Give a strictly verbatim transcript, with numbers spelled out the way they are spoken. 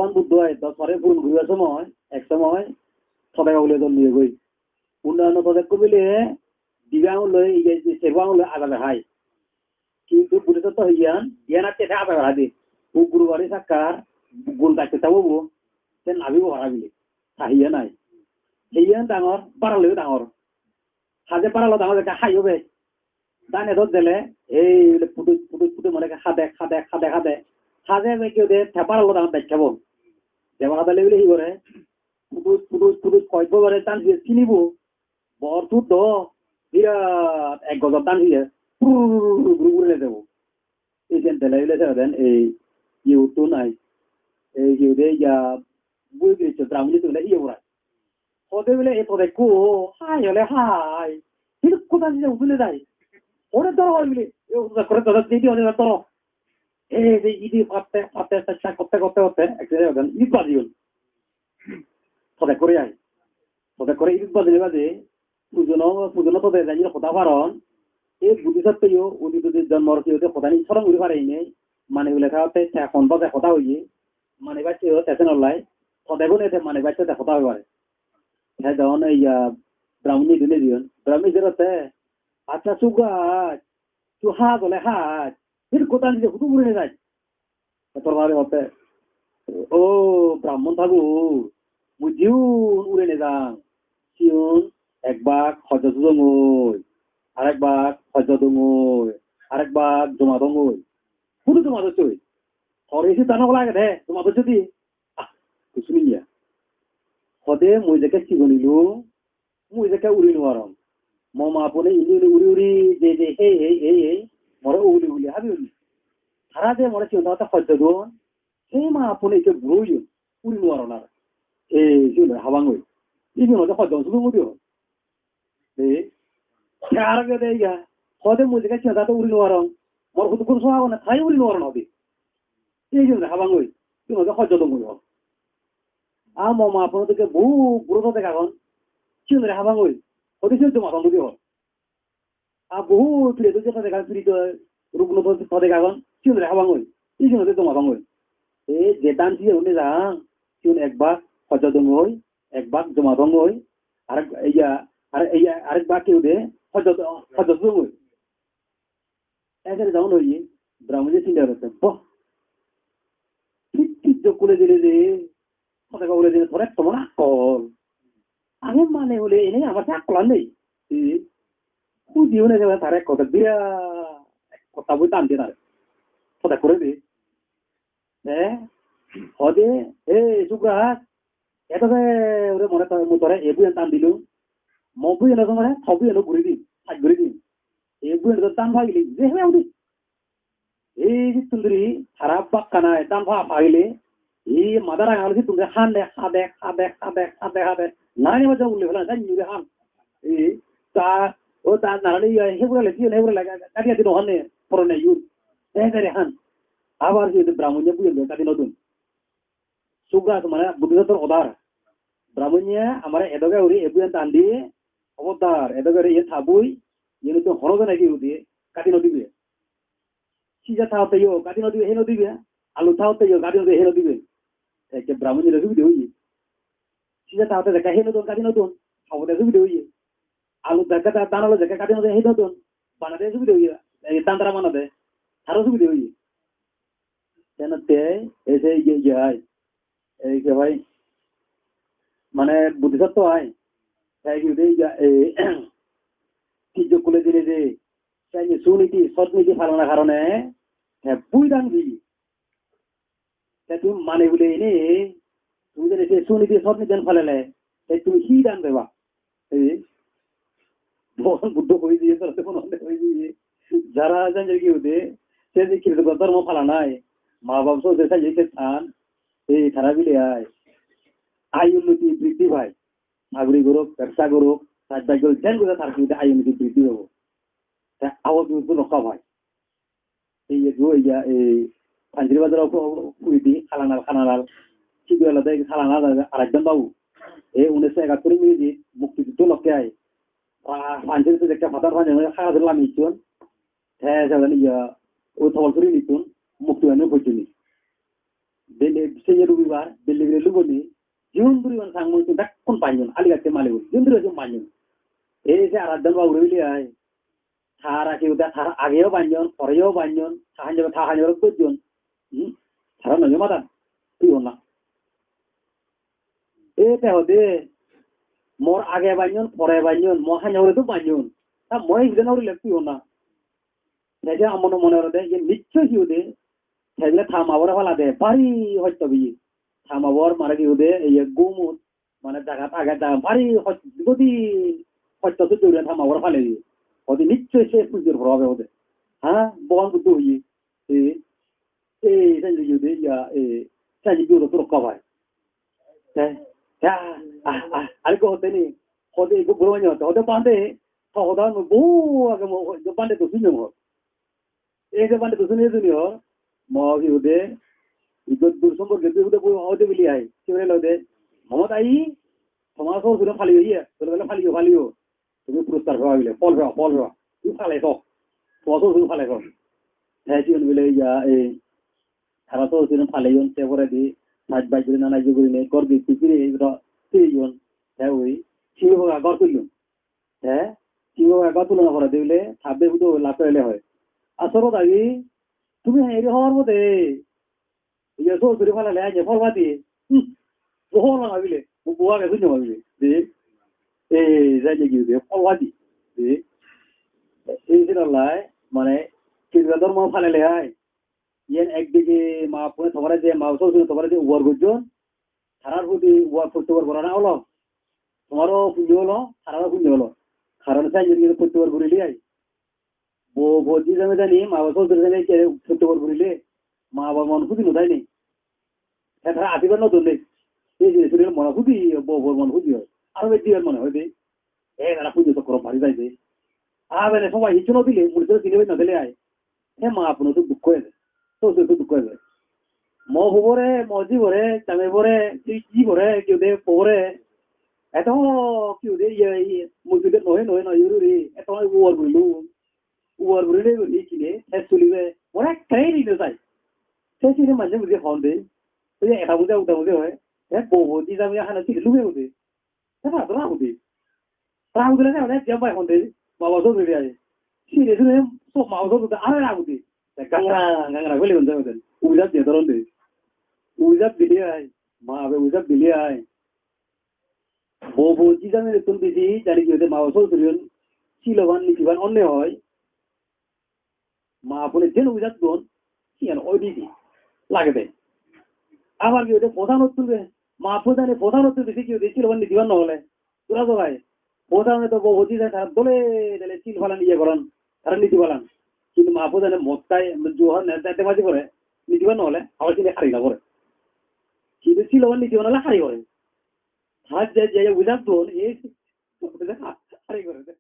Bhogoban Buddho ai dos pare puron guribar somoy, ek somoy todek ogule don diye goi. Unnayono todekko bile dibe angul loi, iye, iye, serbo angul loi ajabe hai. Kintu Bodhisattva hoiyan, iyan atte te ajabe hai de. O guru bari sakkar, gul gatte tabo bo, te nabibo hara bile. Ta hiyan ai. Hiyan dangor, barallo dangor. Haje barallo dangor ekka hai obe. Dane dot dele, ei bile pudu, pudu, pudu mane ekka hadek, hadek, hadek, hadek. Haje be keu de, te barallo dangor dekkabo. Deba hadale bile hi gore? Pudu, pudu, pudu, koi bo gore tan je sinibo. Bor tut do, birat ek gojor dan hiye, purr guri guri nejebo. Ei jen dele bile sero den ei iye uttun ai. Ei iye de ya bui girisso dramuni tule iye urai. Hode bile ei todekko, hai ole hai. Hintu kodan je udule dai. Ore doro hoi bile, e udu kore doro, didi hode doro. Ei je idi patte, patte, chesta korte, korte, korte, ek jone odan, idi baji ol. Todek kore ai. Todek kore ibet bajei bajei pujono, pujono todek jani hoda paron. Ei Bodhisattva yo udi udi jonmor ki udi hodani soron guri pare ine. Mane bile thaotte te hon baje hoda hoye. Mane bacche yo te sen olai. Todek gune te mane bacche te hoda hoi pare. Te jon ei ya Brahmani dine diyon. Brahmani dine te. Accha suga. Tu ha gole ha. Hir kodan je hudu guri ne jai. Tor mare hotte, "O Brahmon Thakur, mui jiun uri nejang, siun ek bak hojjo sudongoi, arek bak hojjo dongoi, arek bak joma dongoi." Hudu joma dossoi? Tor isi tano gola agede, joma dossoi di? Ah, kusuni ya. Hode mui jekke sigon ilung, mui jekke uri nw parong. Mo ma bune indi uri uri uri je je hei hei hei hei more uguli uguli habi uri. Tara je more sigon tara hojjo don, sei ma bune ikke buro oyon, uri nw paron ar. Ei sigon habang oi. Ibe mode hojjo sudu mudi hon. Ei. Te aro ge de iya. Hode mui jekke sigon tara uri nw parong. Mor hudukkun soa gone tai uri nw paron hode. Ei sigon habang oi. Sigon hojjo don mui hon. A mo ma bune dokke bohut buro todek agon. Sigunore habang oi. Hode sigun joma tong guri hor. A bohut pire dokke todek agon, pire do-, rugno todek agon. Sigunore habang oi. Sigunore joma tong oi. E je dan siye une jang. Sigun ek bak hojjo dong oi, ek bak joma tong oi. Arek iya, arek iya, arek bak ki ude hojjo, hojjo dong oi. Ejere jokon oye, Brahmone sinde gorette, "Boh, thik thik jok hule dile de, hoda hule dile, tore tomon akkol. Ami mane hule ene amar se akkolan nei." Ei, hudi hone gele tare hoda birat hoda boi dan de tare. Hoda hore de. Te, hode, "Ei, Sukrahas, eto de ore more to, mui tore ei buiyan dan dilung. Mo buiyan no somare, to buiyan no guri dim, saj guri dim. Ei buiyan to dan pagile, je hebe udi." Ei jittun duri, tara bakkana dan pa pagile, ei madara galo jittun duri hande, hade, hade, hade, hade, hade. Nani ma jong ule hela, dan juri han. Ei, ta, o ta narali ya, he gure le, he gure le, kadi adi no hanne, porone yun. Ei dere han. Abar je Brahmon je buiyan do, kadi no dun. Suga mane Bodhisattor odar. Brahmone amare edoge uri ebuyan dan di, obodar, edoge uri iye thabui, iye nutun hono jone ki udi, kati no dibe. Sija thaotte yo, kati no dibe, he no dibe. Alu thaotte yo, kati no dibe, he no dibe. Ekke Brahmone le subide oye. Sija thaotte dekka he no don, kati no don. Obode subide oye. Alu dekka ta, dan alu dekka kati no don, he no don. Banade subide oye. Ei dan dara banade. Taro subide oye. Senotte ei je iye, iye ai. Ei je bhai, mane Bodhisatto ai. Te hi hoide iye, ei, tijjok kule dine je, te je suniti, sotniti palonor karone, te bui dan di. Te tumi mane bole ene, tumi jodi se suniti, sotniti dan palele, te tumi hi dan peba? Ei, Bhogoban Buddho hoi diye, sorote mone hoi diye. Jara jani ki hoide, se je Kristo dhormo palanai, ma bap so je sai je than, ei tara bile ai. Ayu unnoti briddhi pai. Sagori gorok, bebsa gorok, sajbaj gorok, jen gorok tar ki hoide ayu unnoti briddhi obo. Ta abo tu tu rokha pai. Ei je go, ei je, ei Panjiri Bazar o pu-, puredi Halanal, Halanal. Sibe olode Halanal arekjon babu. Ei unisho ekattor ingreji mukti juddho lokke ai. Pa-, Panjiri to ekka padar Panjiri hara lami ichchon. Te jagan iya, o tobol suri nichchon, mukti anu pojjoni. Belle, seye rubibar, belle belle lugoni, jiun duriban sang mui tun bekkun banyon, ali gatte mali gun, jiun duriban jiun banyon. Ei se araddan ba uri bili ai. Tara ki uda, tara ageyo banyon, poreyo banyon, ta hanjo, ta hanjo gojjon. Hmm? Tara noyo madan, tui honna. E te hode, mor age banyon, pore banyon, mo hanjo gori to banyon. Ta moi hide no rile tui honna. Te je amon mone gorode, ye nichchoi hi ode, te bile ta mabore palade, bari hosto biye. Ta mabor mane hi ode, ye gumot, mane jagat age, jagat bari hos-, dikodi hosto sujjo guri ta mabore pale diye. Ode nichchoi se pujor pora obe ode. Ha, Bhogoban Buddho hoye. E, e, sen je hi ode, ya, e, sen je hi ode, to rokka pai. Te, te, ah, ah, ah, arikko hotte ni, hotte ikko buro manye hotte, hotte bhante, to hoda mo, bo age mo, jo bhante to sunyo mo. Ei je bhante to sunyo sunyo, mo hi hoide, ikko dur somporke tui hoide bo hoide bili ai, sibere hoide, Mohammed Ali, tomar sor sure paliyo iye, bole bole paliyo, paliyo. Tumi puroskar peba bile, phol peba, phol peba. Tumi pale so. Tomar sor sure pale so. Te sigun bile ya, ei, tara sor sure paleyon, se poredi, saj baj guri nana iye gurinei, ghor gitti fire, fire, fireyon. Te ui, sibe boga ghor tullon. Te, sibe boga ghor tullon poredi bile, tabbe hudu lak ele hoi. Asoro dagi, tumi hei eri hobor pode. Iye so suri phalale aje phol padi. Hmm. Bo hobor pang bile. Bo bo age sunyo bile. De. E, jai je gi de phol padi. De. E, e sira lai, mane, Kirtiya dhormo phalale ai. Iyen ekdige ma bune tomare je ma so suri tomare je ubar gojjon. Tarar hudi ubar protyubar gorana olo. Tomaro punyo olo, tararo punyo olo. Karon sai jodi protyubar gurile ai. Bo bo di jame jani, ma baba sosur jani ke protyubar gurile, ma baba mon huji no thai ni. Te tara asirbad no don de. Ei je suri mon huji, bo bo mon huji oi. Aro bej dibar mone hoi de. E tara punyo to korom bari jai de. A bene sobai hissu no dile, murse sini no dile ai. He ma apuno to dukko ede. Sosur to dukko ede. Mo bubore, mo jibore, jame bore, ji bore, keu de bore. Eto keu de iye, iye, mui keu de nohe, nohe, nohe, yuru re. Eto ubar gurilu. Ubar gurile guri kine, he sulibe. Ora kai ri no sai. Te sini manje muje hon de. Oye eta buje, uta buje hoy. He bo bo di jame hana sini lube ude. Te ba dora ude. Ra ude le ne, ne jam bai hon de. Baba so de ai. Sini sini so ma so de are ra ude. Te gangra, gangra gole gun jame de. Uja de doron de. Uja bili ai. Ma be uja bili ai. Bo bo jijami tun biji jani jiyode ma bo sosuriyon siloban nitiban onne hoi. Ma bone jeno ujat don, siyan oi didi lagede. Abar jiyode prodhanottun be, ma bo jani prodhanottun biji jiyode siloban nitiban no ole. Pura jogai. Prodhane to bo bo jijami tara dole dole sil palan iye goron, tara niti palan. Kintu ma bo jani mot khai, juwa ne, dete baji gore, nitiban no ole, abar sini hari na gore. Kintu siloban nitiban ole hari gore. Tara je, je, je ujat don, e, are gore de.